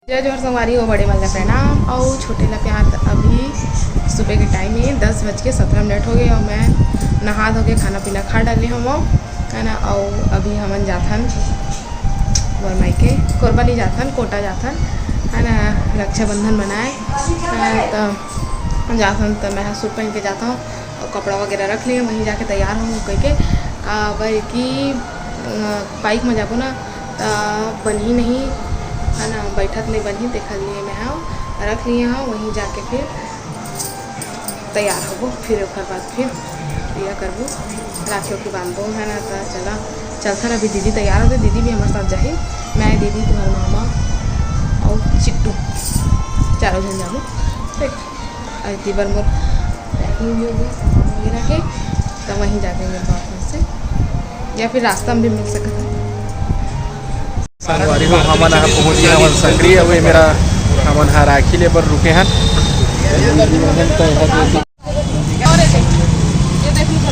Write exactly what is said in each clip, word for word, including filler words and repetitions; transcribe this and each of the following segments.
जय जोहार संगवारी हो, बड़े मन ला प्रणाम अउ छोटे ला प्यार। त अभी सुबह के टाइम हे, दस बज के सत्रह मिनट हो गए अउ मैं नहा धो के खाना पीना खा डाले हवं, है ना। अउ अभी हमन जाथन मोर मायके, कोरबा नहीं जाथन, कोटा जाथन, है ना, रक्षाबंधन मनाए, है ना। त जाथन त मैं ह सूट पहन के जाता हूँ। अउ कपड़ा वगैरह रख लिए, वहीं जाके तैयार हूँ कह के, काबर कि अ, बाइक में जाबो ना त बनही नहीं, है ना, बैठत नहीं बनही, तेखर लिए मैं ह रख लिए हूँ, वहीं जाके फिर तैयार होबो, फिर ओकर बाद फिर पूजा करबो, राखी ओखी बांधबो, है ना। त चला, चलथन, अभी दीदी तैयार होथे, दीदी भी हमारे साथ जाही, मैं, दीदी, तुम्हारे मामा और चिट्टू, चारों जन जाबो। ठीक, अउ एती बर मोर पैकिंग भी हो गई, सामान वगैरह के, तो वहीं जाके मिलबो आप मन से, या फिर रास्ता में भी मिल सकता है। संगवारी हो, हमन ह पहुंच गे हवन सकरी। अउ ये मेरा, हमन ह राखी ले बर रुके हन।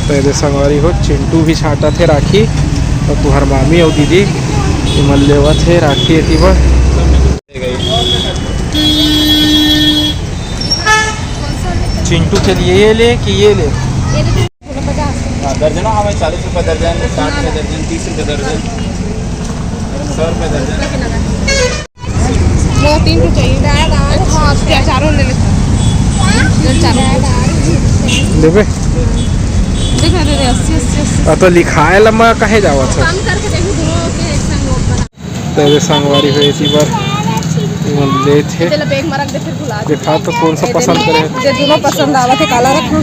तो ये दे संगवारी हो, चिंटू भी छांटत हे राखी, अउ तुहर मामी अउ दीदी एमन लेवत हे राखी एती बर। चिंटू के लिए ये ले कि ये ले? हाँ, दर्जनों हमें चालीस रुपये दर्जन, साठ रुपये दर्जन, तीस रुपये दर्जन, सौ रुपये दर्जन। वो तीन ठो चाहिए। हाँ, चारों ले लेता। चारों। देबे? देख ना, दे दे, अस्सी, अस्सी, अस्सी। आ, तो लिखाए ला मैं कहे जावत है? कम करके देखो, दोनों के एक संग वो बना। तेरे संगवारी हो एती बर वो लेत हे। चलो, बैग में रख दे, फिर भुला दे। देखा तो कौन सा पसंद करे। जे दोनों पसंद आवत है, काला रखो।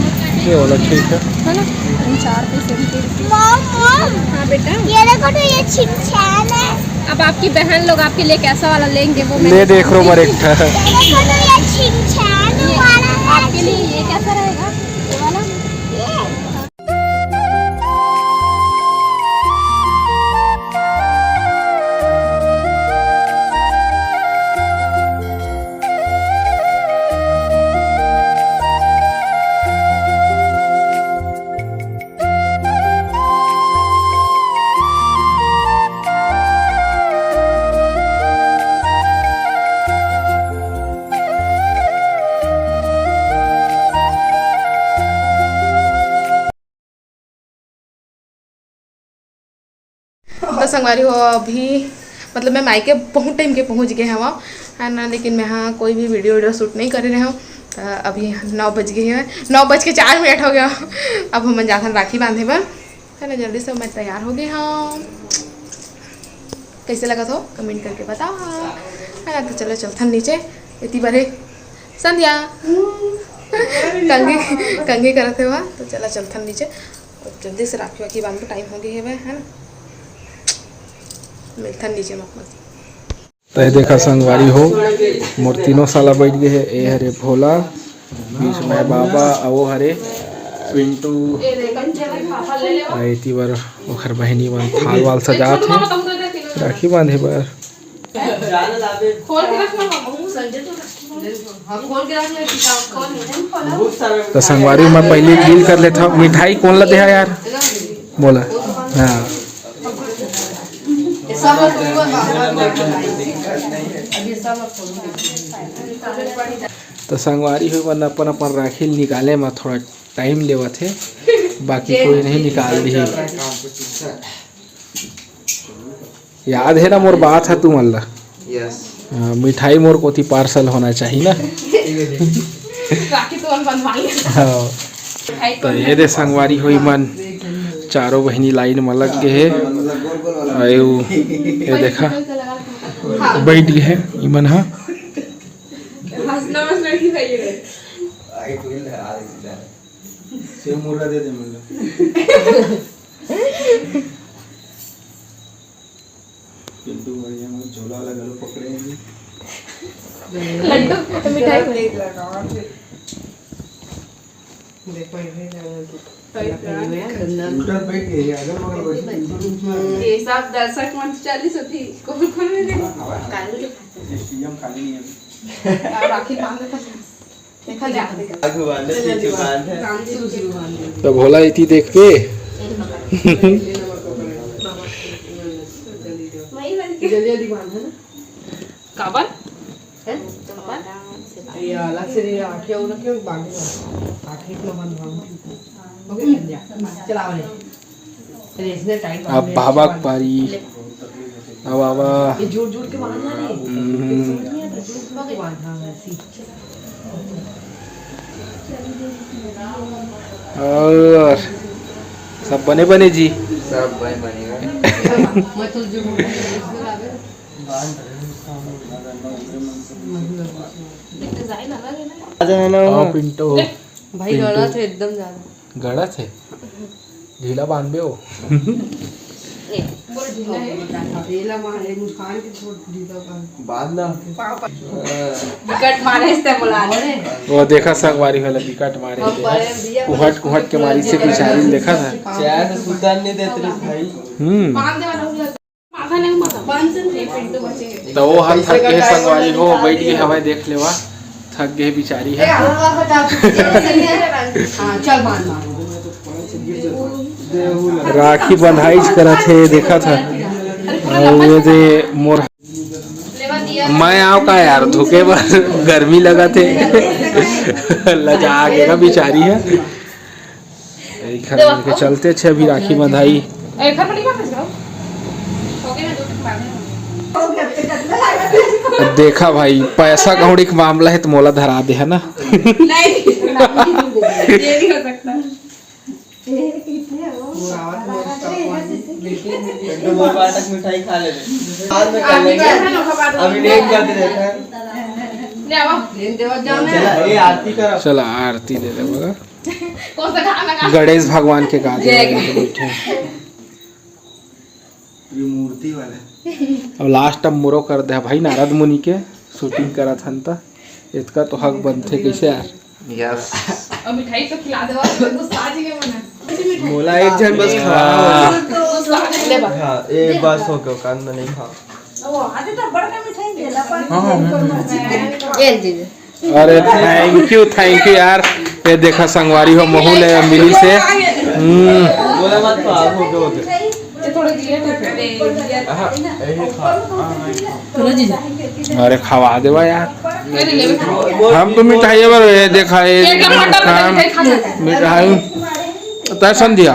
ये वाला ठीक है। है ना? हम चार पीस इनके। Mom, mom. हाँ बेटा। ये देखो तो, ये छिनछैन है। अब आपकी बहन लोग आपके लिए कैसा वाला लेंगे, वो मैं ले देख रो बर एक ठा। ये देखो तो, ये छिनछैन ये वाला है। आपके लिए ये कैसा रहेगा? ये वाला? ये। तो संगवारी हो, अभी मतलब मैं मायके बहुत टाइम के पहुंच गए हवं, है ना, लेकिन मैं हाँ कोई भी वीडियो वीडियो शूट नहीं करे रहे हूँ। तो अभी नौ बज गए हैं, नौ बज के चार मिनट हो गया। अब हमन जाथन राखी बांधे बर, है ना। जल्दी से मैं तैयार हो गए हूँ। कैसे लगा तो कमेंट करके बताओ, है ना। तो चलो चलथन नीचे, इतनी बारे संध्या कंघी, कंघी करत हे वह। तो चला चलथन नीचे, जल्दी से राखी वाखी बांधो, टाइम हो गई है वह, है ना। मिलथन नीचे मत मत। तय देखा संगवारी हो, मोर तीनों साला बैठ गए है। ए हरे भोला, बीच में बाबा, अउ वो हरे पिंटू। अउ एती बर ओखर बहिनी मन थाल वाल सजात हे राखी बांधे बर। खोल के रख ना, मामा, संजय तो रख। हाँ, खोल के रख ना, किताब खोल। तो संगवारी, मैं पहले डील कर लेता हूँ। मिठाई कौन ला देहा यार? बोला। हाँ। तो संगवारी हो, मन अपन अपन राखी निकाले में थोड़ा टाइम लेवत हे, बाकी कोई नहीं निकाल दी। याद है ना मोर बात है तुमन ला? यस। हाँ, मिठाई मोर कोती पार्सल होना चाहिए ना। राखी तो हम बनवा लेंगे। हाँ। तो ये दे संगवारी हो, इमन चारों बहिनी लाइन में लग गए है। आयु, ये देखा, बैठ गए हैं इमन। हाँ। हंसना बस लड़की भाई है। सेव मुर्रा दे दे मुझे। पिंटू भैया, मैं झोला वाला गलो पकड़े हैं। लड्डू, मिठाई। देखो, ये है, उल्टा बैठ गई है, अगल बगल बैठी, पिंटू पिंटू है। ये सब दर्शक मंच चालीस होती, कौन कौन है? हाँ, हाँ। कालू के खाते हैं। स्टेडियम खाली नहीं है अभी। राखी बांध दे। देखा जाए। आगू बांध, पीछे बांध। तो भोला इति देख के। जल्दी जल्दी बांध, है ना? काबर? अपन ये अलग से नहीं, आंखें और क्यों बांधे हो? आंखें क्यों बंद हो? हो गया, चला, चला, वाले। अरे, इसने टाइट अब बांधे, बाबा अच्छी बात। पारी। अब बाबा। ये जोड़ जोड़ के बांधना नहीं। हम्म। जोड़ जोड़ के बांधना वैसी। और सब बने बने जी। सब बने बने। मैं तो जो डिजाइन अलग है ना। आओ पिंटू। भाई पिंटू। गड़ा थे एकदम ज्यादा। गड़ा थे? ढीला बांधबे हो। ए, बोल ढीला है। ढीला बांध, ए, मुस्कान के छोड़ ढीला बांध। बांध ना। बिकट मारे इससे बुला रहे। वो देखा संगवारी वाला बिकट मारे हम थे। बड़े भैया कुहट, कुहट के मारी से बिचारी देखा था। चैन से सुतन नहीं देते रे भाई। हम्म। बांध दे वाला हो गया। माथा नहीं माथा। बांध से नहीं, पिंटू बचेंगे। तो वो हम थक गए संगवारी हो, बैठ गए हवाई देख लेवा। थक गए बिचारी है। हाँ, चल बांध, बांध। राखी बंधाई करत हे, देखा था। अउ ये दे मोर, मैं आव का यार, धुके बर गर्मी लगत हे। लजा के का बिचारी है। एक घर के चलते छे अभी राखी बंधाई। अब देखा भाई, पैसा कौड़ी के मामला है तो मोला धरा दे, है ना? नहीं, ये नहीं हो सकता। एक दो बार तक मिठाई खा ले। बाद में खा लेंगे। अभी लेट कर दे देते हैं। ले आओ। चला, ये आरती करो। चला, आरती दे दे बगा। कौन सा गाना गा? गणेश भगवान के गा दे जय बगा, गणेश। बैठे। ये मूर्ति वाला। अब लास्ट अब मोरो कर दे भाई, नारद मुनि के शूटिंग करत हन त। इतका तो हक बनथे कैसे यार? यस। अब मिठाई तो खिला दे, और गुस्सा आ जाएगा मना। मोला एक झन बस खवा। गुस्सा आ जाएगा। ले बा। हाँ, ए बस हो गया, कान में नहीं खा। वो आते तो बड़का मिठाई दे ला, पर हाँ, हाँ, हाँ, हाँ। ये दीजिए। अरे thank you, thank you यार। ये देखा संगवारी हो, महू ले मिली से। हम्म। बोला मत खा, हो गया, हो गया। ये थोड़े दिए थे। हाँ, यही खा। हाँ, हाँ, यही खा। चलो जीजा। अरे खवा देवा यार। हम तो मिठाई बर, ये देखा, ये ये टमाटर का काम मिठाई खा सकते हैं। मिठाई। तैसन दिया।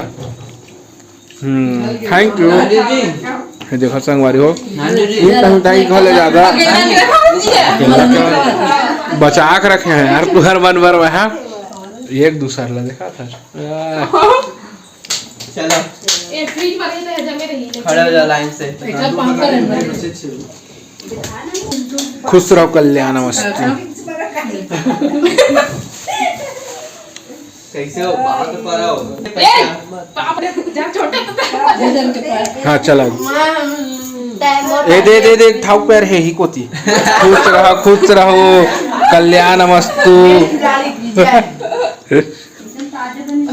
हम्म, thank you। ये देखो संगवारी हो, ये तो मिठाई खा ले ज्यादा। बचा के रखे हैं यार, तुहर मन बर वह। एक दूसर ला देखा था। चलो। ए, फ्रिज में रही तो जमे रही। खड़े हो जा लाइन से। एकदम पंखा रहना। खुश रहो, कल्याण मस्तु। कैसे हो? बात पर आओ। ए, बाप रे, जा छोटे तो। हाँ, चला। ए, दे, दे, दे, ठाउक पैर है ही कोती। खुश रहो, खुश रहो, कल्याण मस्तु।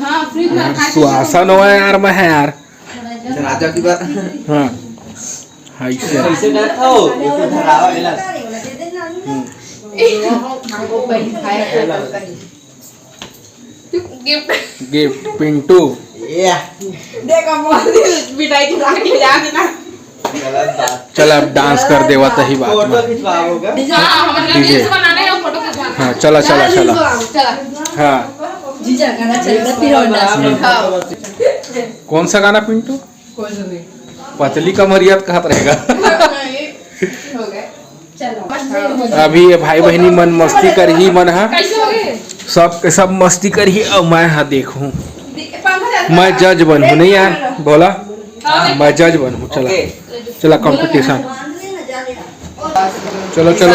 हाँ, फ्रिज में रखा है। सुहासन हो यार, मैं है यार। राजा की बात। हाँ। हाँ, इससे। कैसे डर था वो? ये तो धरावा मिला। हम्म। गिफ्ट। गिफ्ट, पिंटू। ये। देखो, मोदी मिठाई खिला के जा देना। गलत बात। चल, अब डांस कर देवा तही बात फोटो में। खिंचवाओ होगा। हाँ, हमारे डीजे। रील्स बनाने हैं, फोटो खिंचवाना। हाँ, चला, चला, चला। चला। हाँ। जीजा, गाना चल रहा, फिर और डांस में। हाँ। कौन सा गाना, पिंटू? कोई तो नहीं। पतली कमरिया तो कहत रहेगा। नहीं, हो गए। चलो। अभी ये भाई बहिनी मन मस्ती करही, मन हा। कैसे हो गए? सब के सब मस्ती करही, अउ मैं हा देखहूँ। दे-, पंखा चल रहा मैं है। जज बनहूँ, नहीं यार, बोला? हाँ। मैं जज बनहूँ, चला। ओके। चला, कंपटीशन। चलो, चलो।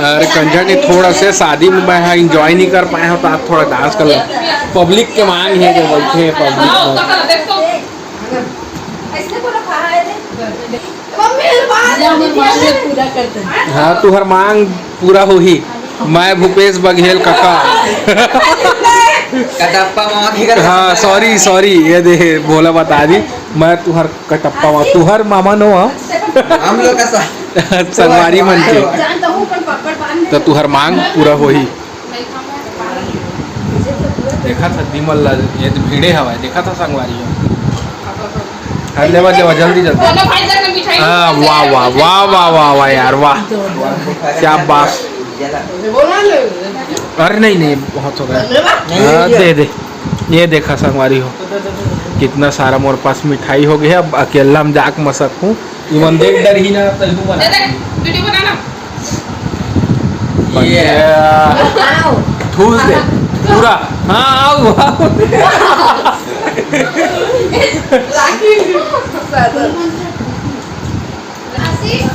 अरे कंझा जी, थोड़ा से शादी में मैं हा एंजॉय नहीं कर पाए हो, तो आप थोड़ा डांस कर लो। पब्लिक के मांग है, जो बैठे हैं पब्लिक में। हाँ, तुहर मांग पूरा होही। मैं भूपेश बघेल कका। कटप्पा मामा के घर। हाँ, सॉरी, सॉरी, ये दे, भोला बता दी, मैं तुहर कटप्पा मामा, तुहर मामा नो, हाँ? हम लोग का सा- संगवारी मन के। तो तुहर मांग पूरा होही। देखा था दिमल ला, ये तो भीड़े हवाए, देखा था संगवारी हो। हाँ, लेवा, लेवा, जल्दी, जल्दी। हाँ, वाह, वाह, वाह, वाह, वाह, वाह यार, वाह। क्या बात। अरे नहीं, नहीं, बहुत हो गया। हाँ, दे दे। ये देखा संगवारी हो, कितना सारा मोर पास मिठाई हो गया। अब अकेला हम जाक मसक हूँ। इवन देख डर ही ना, तैनू बना। दे दे, वीडियो बनाना। ये। ठूस दे पूरा। हाँ, आओ, आओ।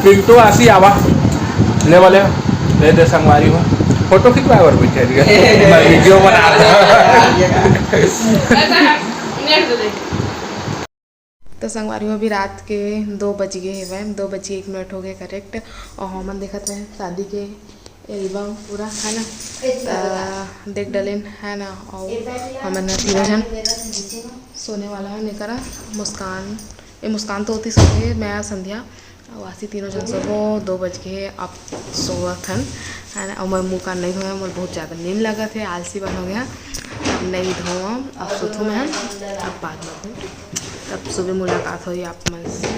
पिंटू आसी आवा। ले वाले, ले दे संगवारी हो। फोटो खिंचवाए और बैठे रहिए। मैं वीडियो बना रहा। तो संगवारी हो, अभी रात के दो बज गए हवय, दो बज के एक मिनट हो गए करेक्ट। और हमन देखत रहे शादी के एल्बम पूरा, है ना? त देख डलेन, है ना? और हमन ह तीनों झन सोने वाला है, एकरा मुस्कान, ये मुस्कान तो होती सोए, मैं संध्या, और आसी तीनों झन सोबो, दो बज के अब सोवत हन, है ना? और मैं मुँह कान नहीं धोया, मोर बहुत ज़्यादा नींद लगत है, आलसी बन हो गया। अब नहीं धोवा, अब सोथों मैं, अब बाद में धोऊँ। तब सुबह मुलाकात होई आप मन से।